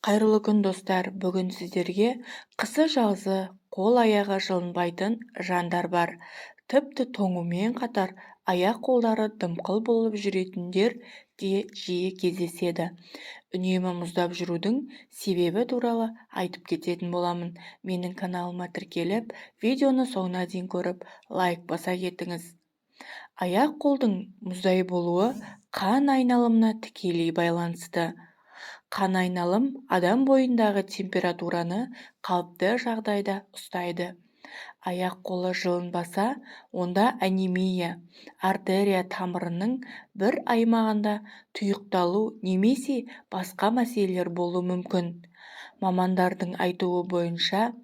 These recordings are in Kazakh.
Қайырлы күн, достар! Бүгін сіздерге қысы-жазы қол-аяғы жылынбайтын жандар бар. Тіпті тоңумен қатар аяқ-қолдары дымқыл болып жүретіндер де жиі кездеседі. Үнемі мұздап жүрудің себебі туралы айтып кететін боламын. Менің каналыма тіркеліп, видеоны соңына дейін көріп, лайк баса кетіңіз. Аяқ-қолдың мұздай болуы қан айналымына тікелей байланысты. Қан айналым адам бойындағы температураны қалыпты жағдайда ұстайды. Аяқ-қолы жылынбаса, онда анемия, артерия тамырының бір аймағында тұйықталу немесе басқа мәселелер болуы мүмкін. Мамандардың айтуы бойынша,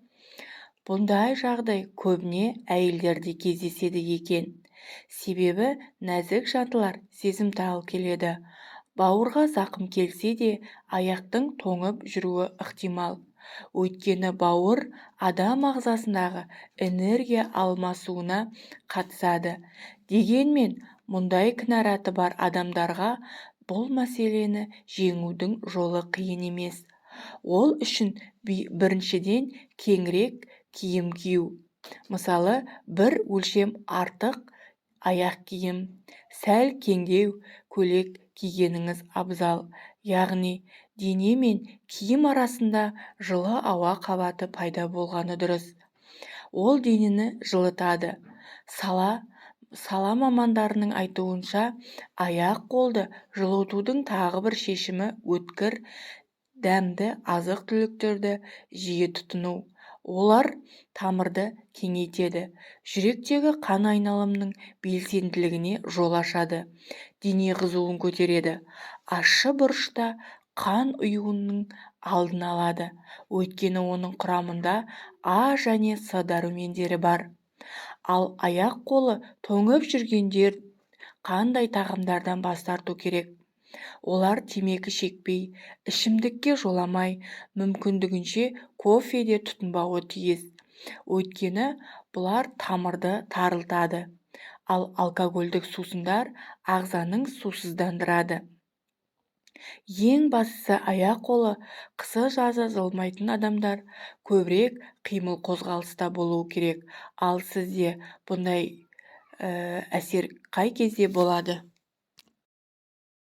бұндай жағдай көбіне әйелдерде кездеседі екен. Себебі нәзік жандылар сезімтал келеді. Бауырға зақым келсе де, аяқтың тоңып жүруі ықтимал. Өйткені бауыр адам ағзасындағы энергия алмасуына қатысады. Дегенмен мұндай кінәраты бар адамдарға бұл мәселені жеңудің жолы қиын емес. Ол үшін біріншіден, кеңірек киім кию. Мысалы, бір өлшем артық аяқ киім, сәл кеңдеу көйлек кигеніңіз абзал. Яғни дене мен киім арасында жылы ауа қабаты пайда болғаны дұрыс. Ол денені жылытады. Сала мамандарының айтуынша, аяқ-қолды жылытудың тағы бір шешімі өткір дәмді азық-түліктерді жиі тұтыну. Олар тамырды кеңейтеді, жүректегі қан айналымының белсенділігіне жол ашады, дене қызуын көтереді. Ащы бұрыш та қан ұюының алдын алады, өйткені оның құрамында А және С дәрумендері бар. Ал аяқ-қолы тоңып жүргендер қандай тағамдардан бас тарту керек? Олар темекі шекпей, ішімдікке жоламай, мүмкіндігінше кофе де тұтынбауы тиіс. Өйткені бұлар тамырды тарылтады. Ал алкогольдік сусындар ағзаның сусыздандырады. Ең бастысы, аяқ-қолы қысы-жазы жылымайтын адамдар көбірек қимыл-қозғалыста болуы керек. Ал сізде бұндай әсер қай кезде болады?